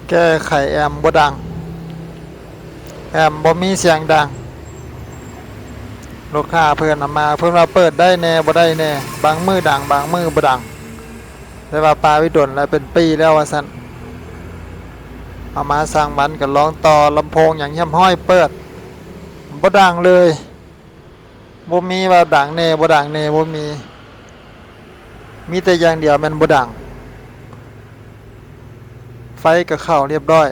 ແກ້ໄຂແອມບໍ່ດັງ, ແອມບໍ່ມີສຽງດັງ. ລູກຄ້າເພິ່ນເອົາມາ, ເພິ່ນວ່າເປີດໄດ້ແດ່ ບໍ່ໄດ້ແດ່, ບາງມື້ດັງ ບາງມື້ບໍ່ດັງ. ແຕ່ວ່າປະໄວ້ດົນແລ້ວ ເປັນປີແລ້ວວ່າຊັ້ນ. ເອົາມາສາງວັນກໍລອງຕໍ່ລຳໂພງຫຍັງຮຽບຮ້ອຍ, ເປີດ ບໍ່ດັງເລີຍ. ບໍ່ມີວ່າດັງແດ່ ບໍ່ດັງແດ່ ບໍ່ມີ. ມີແຕ່ຢ່າງດຽວແມ່ນບໍ່ດັງ. ໄຟກໍເຂົ້າຮຽບຮ້ອຍ,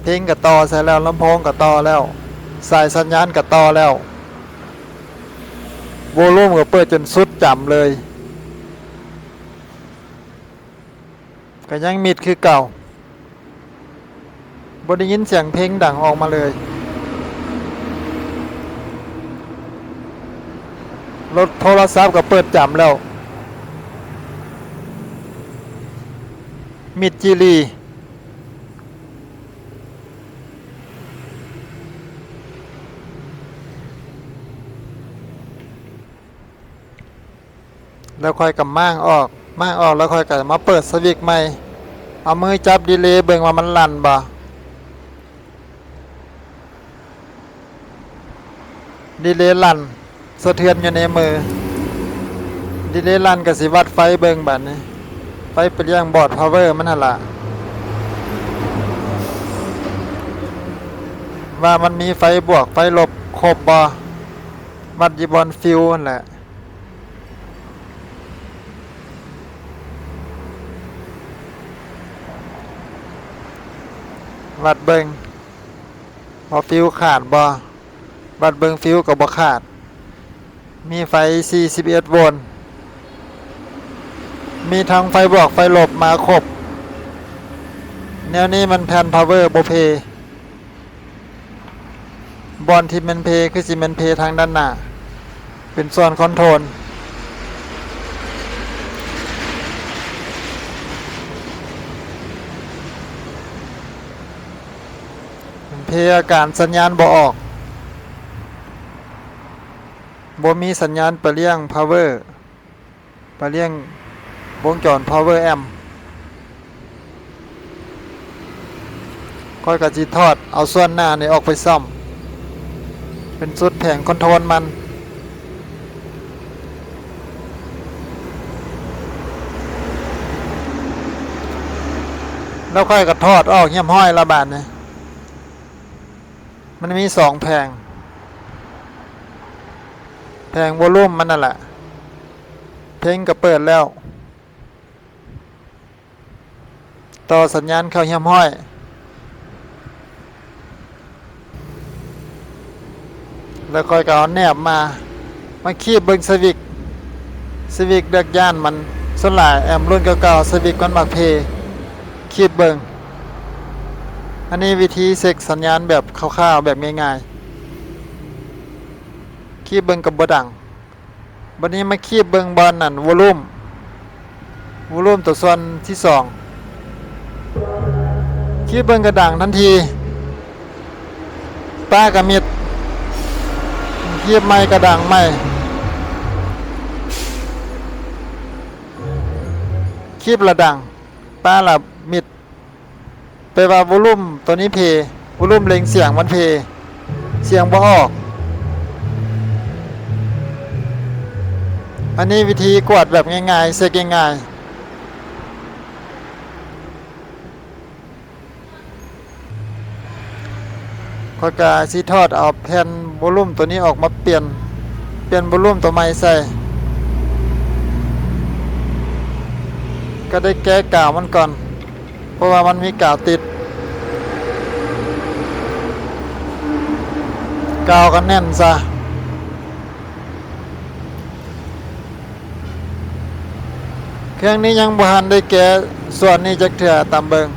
ເພງກໍຕໍ່ໃສ່ແລ້ວ, ລຳໂພງກໍຕໍ່ແລ້ວ, ສາຍສັນຍານກໍຕໍ່ແລ້ວ, ໂວລູມກໍເປີດຈົນສຸດຈຳເລີຍ. ກໍຍັງມິດຄືເກົ່າ, ບໍ່ໄດ້ຍິນສຽງເພງດັງອອກມາເລີຍ. ລົດໂທລະສັບກໍເປີດຈຳແລ້ວ, ມິດຈີ່ຫຼີ. ແລ້ວຂ້ອຍກໍມ້າງອອກ, ມ້າງອອກແລ້ວຂ້ອຍກໍມາເປີດສະວິດໃໝ່, ເອົາມືຈັບດີເລເບິ່ງວ່າມັນລັ່ນບໍ່. ດີເລລັ່ນ ສະເທືອນຢູ່ໃນມື. ດີເລລັ່ນກໍຊິວັດໄຟເບິ່ງບາດນີ້, ໄຟໄປລ້ຽງບອດພາວເວີມັນຫັ້ນລະ ວ່າມັນມີໄຟບວກໄຟລົບຄົບບໍ່, ວັດຢູ່ບ່ອນຟິວຫັ້ນແຫຼະ. ວັດເບິ່ງວ່າຟິວຂາດບໍ່, ວັດເບິ່ງຟິວກໍບໍ່ຂາດ. ມີໄຟສີ່ສິບເອັດໂວນ, ມີທັງໄຟບວກໄຟລົບມາຄົບ. ແນວນີ້ມັນແຜ່ນພາວເວີບໍ່ເພ. ບ່ອນທີ່ແມ່ນເພ ຄືຊິແມ່ນເພທາງດ້ານໜ້າ ເປັນສ່ວນຄອນໂທນ. ເພອາການສັນຍານບໍ່ອອກ, ບໍ່ມີສັນຍານໄປລ້ຽງພາວເວີ. ໄປລ້ຽງວົງຈອນພາວເວີແອມ. ຂ້ອຍກໍຊິຖອດເອົາສ່ວນໜ້ານີ້ອອກໄປສ້ອມ, ເປັນຊຸດແຜງຄອນໂທນມັນ. ແລ້ວຂ້ອຍກໍຖອດອອກຮຽບຮ້ອຍລະບາດນີ້. ມັນມີສອງແຜງ, ແຜງໂວລູມມັນນັ້ນແຫຼະ, ເພງກໍເປີດແລ້ວ, ຕໍ່ສັນຍານເຂົ້າຮຽບຮ້ອຍ. ແລ້ວຂ້ອຍກໍເອົາແໜບມາ, ມາຄີບເບິ່ງສະວິດ, ສະວິດເລືອກຢ້ານມັນ. ສ່ວນຫຼາຍແອມລຸ້ນເກົ່າໆ ສະວິດມັນມັກເພ, ຄີບເບິ່ງ. ອັນນີ້ວິທີເຊັກສັນຍານແບບຄ່າວໆ ແບບງ່າຍໆ, ຄີບເບິ່ງກໍບໍ່ດັງ. ບັດນີ້ມາຄີບເບິ່ງບ່ອນນັ້ນ ໂວລູມ, ໂວລູມຕົວສ່ວນທີສອງ. ຄີບເບິ່ງກະດັງທັນທີ, ປ້າກະມິດ, ຄີບໃໝ່ກະດັງໃໝ່. ຄີບລະດັງ, ປ້າລະມິດ. ແປວ່າໂວລູມໂຕນີ້ເພ, ໂວລູມເລັ່ງສຽງມັນເພ, ສຽງບໍ່ອອກ. ອັນນີ້ວິທີກວດແບບງ່າຍໆ ເຊັກງ່າຍໆ. ຂ້ອຍກະຊິຖອດເອົາແຜ່ນໂວລູມໂຕນີ້ອອກມາປ່ຽນ, ປ່ຽນໂວລູມໂຕໃໝ່ໃສ່. ກະໄດ້ແກະກາວມັນກ່ອນ. ເພາະວ່າມັນມີກາວຕິດ, ກາວກໍແໜ້ນຊະ. ເຄື່ອງນີ້ຍັງບໍ່ທັນໄດ້ແກະສ່ວນນີ້ຈັກເທື່ອ, ຕາມເບິ່ງ.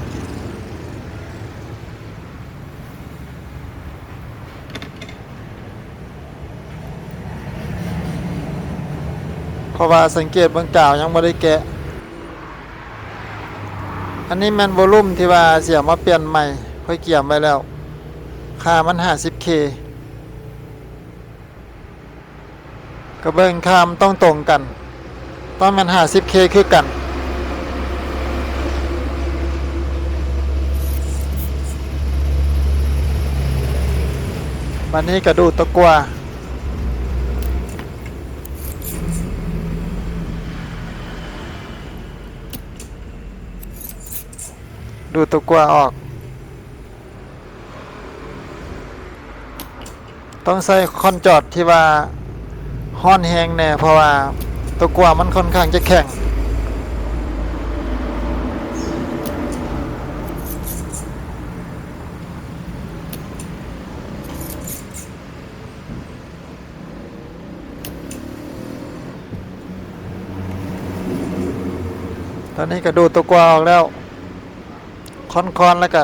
ເພາະວ່າສັງເກດເບິ່ງກາວຍັງບໍ່ໄດ້ແກະ. ອັນນີ້ແມ່ນໂວລູມທີ່ວ່າຊິເອົາມາປ່ຽນໃໝ່, ຂ້ອຍກຽມໄວ້ແລ້ວ, ຄ່າມັນຫ້າສິບເຄ. ກໍເບິ່ງຄ່າມັນຕ້ອງຕົງກັນ, ຕ້ອງແມ່ນຫ້າສິບເຄຄືກັນ. ບາດນີ້ກະດູດຕະກົ່ວ ດູດຕະກົ່ວອອກ. ຕ້ອງໃຊ້ຄ້ອນຈອດທີ່ວ່າຮ້ອນແຮງແດ່ ເພາະວ່າຕະກົ່ວມັນຄ່ອນຂ້າງຈະແຂງ. ຕອນນີ້ກະດູດຕົວກວ່າອອກແລ້ວ ຄ້ອນໆ ແລ້ວກະ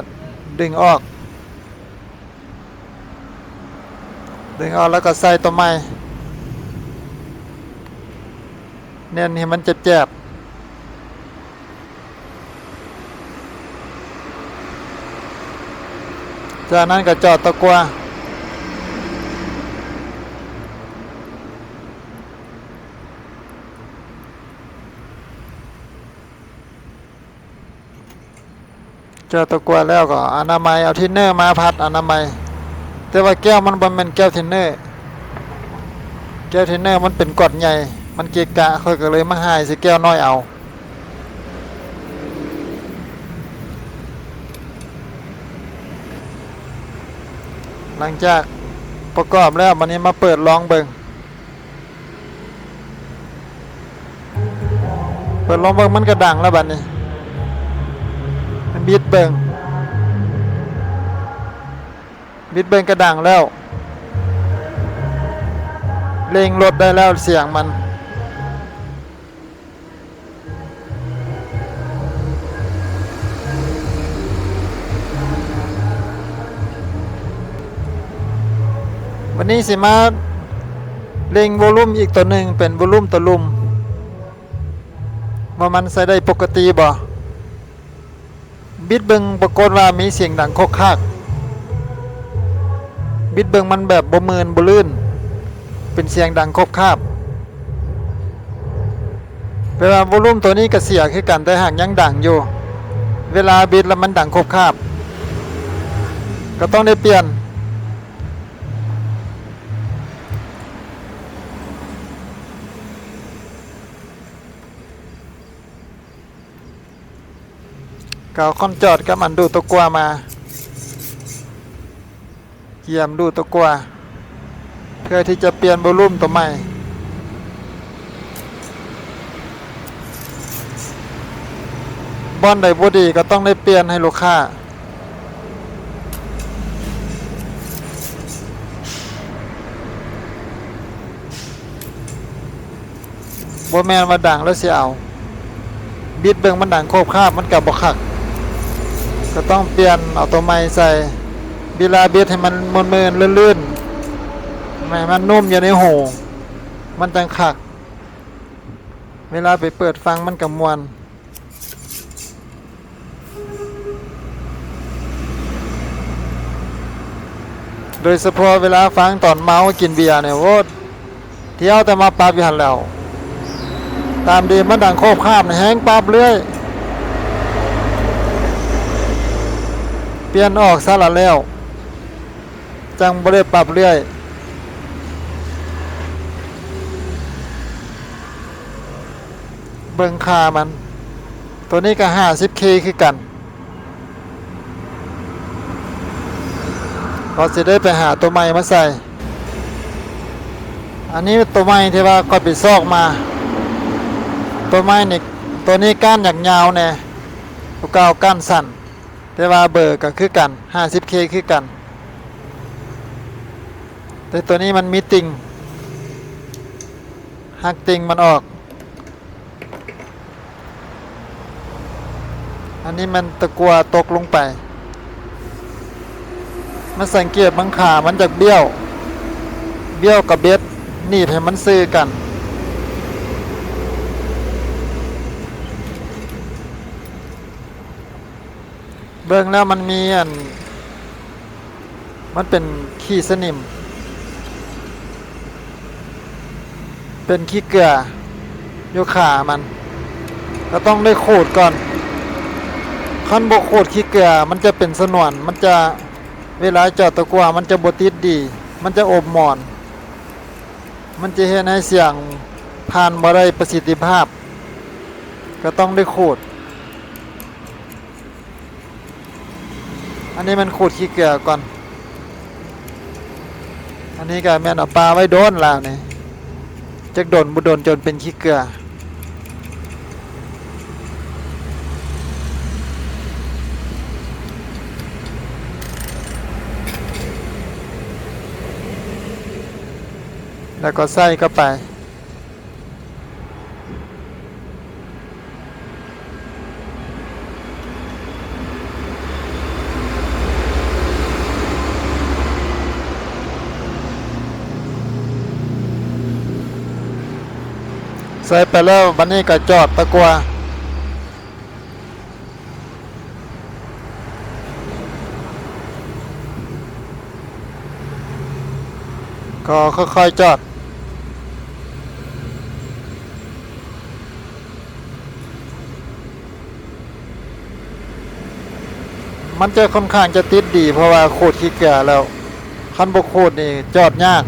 ດຶງອອກ ດຶງອອກແລ້ວກະໃສ່ຕົວໃໝ່ ແໜ້ນໃຫ້ມັນແຈບໆ. ຈາກນັ້ນກະຈອດຕະກົ່ວ ຈອດຕະກົ່ວແລ້ວກໍອະນາໄມ ເອົາທິນເນີມາພັດອະນາໄມ ແຕ່ວ່າແກ້ວມັນບໍ່ແມ່ນແກ້ວທິນເນີ ແກ້ວທິນເນີມັນເປັນກ້ອນໃຫຍ່ ມັນເກະກະ ຂ້ອຍກໍເລີຍມາຫາຍໃສ່ແກ້ວນ້ອຍເອົາ. ຫຼັງຈາກປະກອບແລ້ວ ບາດນີ້ມາເປີດລອງເບິ່ງ ເປີດລອງເບິ່ງ ມັນກະດັງແລ້ວບາດນີ້ ບິດເບິ່ງ ບິດເບິ່ງກະດັງແລ້ວ ເລັ່ງລົດໄດ້ແລ້ວສຽງມັນ. ບາດນີ້ຊິມາເລັ່ງໂວລຸ່ມອີກໂຕໜຶ່ງ ເປັນໂວລຸ່ມໂຕລຸ່ມ ວ່າມັນໃຊ້ໄດ້ປົກກະຕິບໍ່? ບິດເບິ່ງປາກົດວ່າມີສຽງດັງຄົກຄາກ ບິດເບິ່ງມັນແບບບໍ່ມື່ນບໍ່ລື່ນ ເປັນສຽງດັງຄົບຄາບ ແປວ່າໂວລຸ່ມໂຕນີ້ກະເສຍຄືກັນ ແຕ່ຫາກຍັງດັງຢູ່ ເວລາບິດແລ້ວມັນດັງຄົບຄາບ ກະຕ້ອງໄດ້ປ່ຽນ. ກະເອົາຄ້ອນຈອດກັບອັນດູດຕະກົ່ວມາ ກຽມດູດຕະກົ່ວ ເພື່ອທີ່ຈະປ່ຽນໂວລຸ່ມໂຕໃໝ່. ບ່ອນໃດບໍ່ດີກະຕ້ອງໄດ້ປ່ຽນໃຫ້ລູກຄ້າ. ບໍ່ແມ່ນວ່າດັງແລ້ວຊິເອົາ ບິດເບິ່ງມັນດັງໂຄບຄາບ ມັນກະບໍ່ຄັກ ກະຕ້ອງປ່ຽນເອົາໂຕໃໝ່ໃສ່. ເວລາບິດໃຫ້ມັນມື່ນໆ ລື່ນໆ ໃຫ້ມັນນຸ້ມຢູ່ໃນຫູ ມັນຈັ່ງຄັກ ເວລາໄປເປີດຟັງມັນກະມ່ວນ. ໂດຍສະເພາະເວລາຟັງຕອນເມົາກິນເບຍນີ້ ໂອ້ ທ່ຽວແຕ່ມາປັບຢູ່ຫັ້ນແລ້ວ ຕາມດີມັນດັງໂຄບຄາບນີ້ແຮງປັບເລື້ອຍ ປ່ຽນອອກຊະລະແລ້ວ ຈັ່ງບໍ່ໄດ້ປັບເລື້ອຍ. ເບິ່ງຄ່າມັນ ໂຕນີ້ກະຫ້າສິບເຄຄືກັນ ກໍຊິໄດ້ໄປຫາໂຕໃໝ່ມາໃສ່. ອັນນີ້ໂຕໃໝ່ທີ່ວ່າຂ້ອຍໄປຊອກມາ ໂຕໃໝ່ນີ້ ໂຕນີ້ກ້ານຢາກຍາວແດ່ ໂຕເກົ່າກ້ານສັ້ນ ແຕ່ວ່າເບີກະຄືກັນ ຫ້າສິບເຄຄືກັນ ແຕ່ໂຕນີ້ມັນມີຕິ່ງ ຫັກຕິ່ງມັນອອກ. ອັນນີ້ມັນຕະກົ່ວຕົກລົງໄປ ມາສັງເກດເບິ່ງຂາມັນຈາກບ້ຽວ ບ້ຽວກະເບັດ ໜີບໃຫ້ມັນຊື່ກັນ. ເບິ່ງແລ້ວມັນມີອັນ ມັນເປັນຂີ້ສະໜິມ ເປັນຂີ້ເກືອຢູ່ຂາມັນ ກະຕ້ອງໄດ້ຂູດກ່ອນ ຄັນບໍ່ຂູດຂີ້ເກືອມັນຈະເປັນສະໜວນ ມັນຈະ ເວລາຈອດຕະກົ່ວມັນຈະບໍ່ຕິດດີ ມັນຈະອົບໝອນ, ມັນຈະເຮັດໃຫ້ສຽງຜ່ານບໍ່ໄດ້ປະສິດທິພາບ, ກໍຕ້ອງໄດ້ຂູດ. ອັນນີ້ແມ່ນຂູດຂີ້ເກືອກ່ອນ. ອັນນີ້ກໍແມ່ນເອົາປາໄວ້ດົນແລ້ວນີ້, ຈັກດົນບໍ່ດົນຈົນເປັນຂີ້ເກືອ. ແລ້ວກໍໃສ່ເຂົ້າໄປ. ໃສ່ໄປແລ້ວ, ບັດນີ້ກໍຈອດຕະກົ່ວ. ກໍຄ່ອຍໆຈອດ. ມັນຈະຄ່ອນຂ້າງຈະຕິດດີ ເພາະວ່າຂູດຂີ້ເກືອແລ້ວ, ຄັນບໍ່ຂູດນີ້ຈອດຍາກ.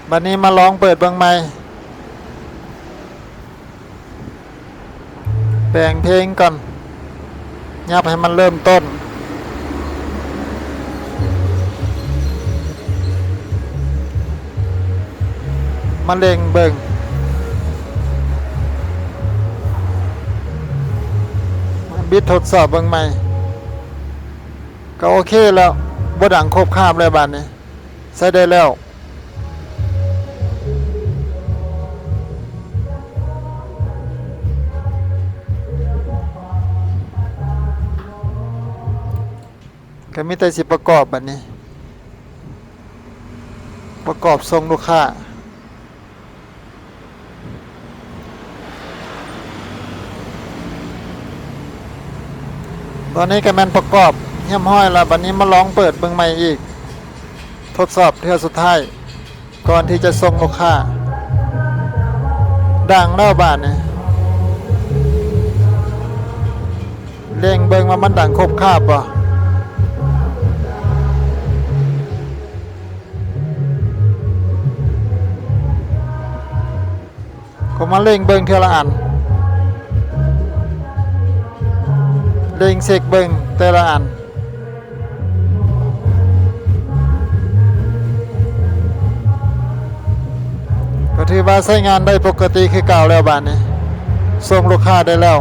ບັດນີ້ມາລອງເປີດເບິ່ງໃໝ່. ແປງເພງກ່ອນ, ຫຍັບໃຫ້ມັນເລີ່ມຕົ້ນ. ມາເລັ່ງເບິ່ງ, ບິດທົດສອບເບິ່ງໃໝ່. ກໍໂອເຄແລ້ວ, ບໍ່ດັງຄົບຄາບແລ້ວບາດນີ້, ໃຊ້ໄດ້ແລ້ວ. ກໍມີແຕ່ຊິປະກອບບາດນີ້, ປະກອບສົ່ງລູກຄ້າ. ຕອນນີ້ກໍແມ່ນປະກອບຮຽບຮ້ອຍແລ້ວ, ບັດນີ້ມາລອງເປີດເບິ່ງໃໝ່ອີກ, ທົດສອບເທື່ອສຸດທ້າຍ ກ່ອນທີ່ຈະສົ່ງລູກຄ້າ. ດັງແລ້ວບາດນີ້, ເລັ່ງເບິ່ງວ່າມັນດັງຄົບຄາບບໍ່. ກໍມາເລັ່ງເບິ່ງເທື່ອລະອັນ, ເລັ່ງເຊັກເບິ່ງແຕ່ລະອັນ, ກໍຖືວ່າໃຊ້ງານໄດ້ປົກກະຕິຄືເກົ່າແລ້ວບາດນີ້, ສົ່ງລູກຄ້າໄດ້ແລ້ວ.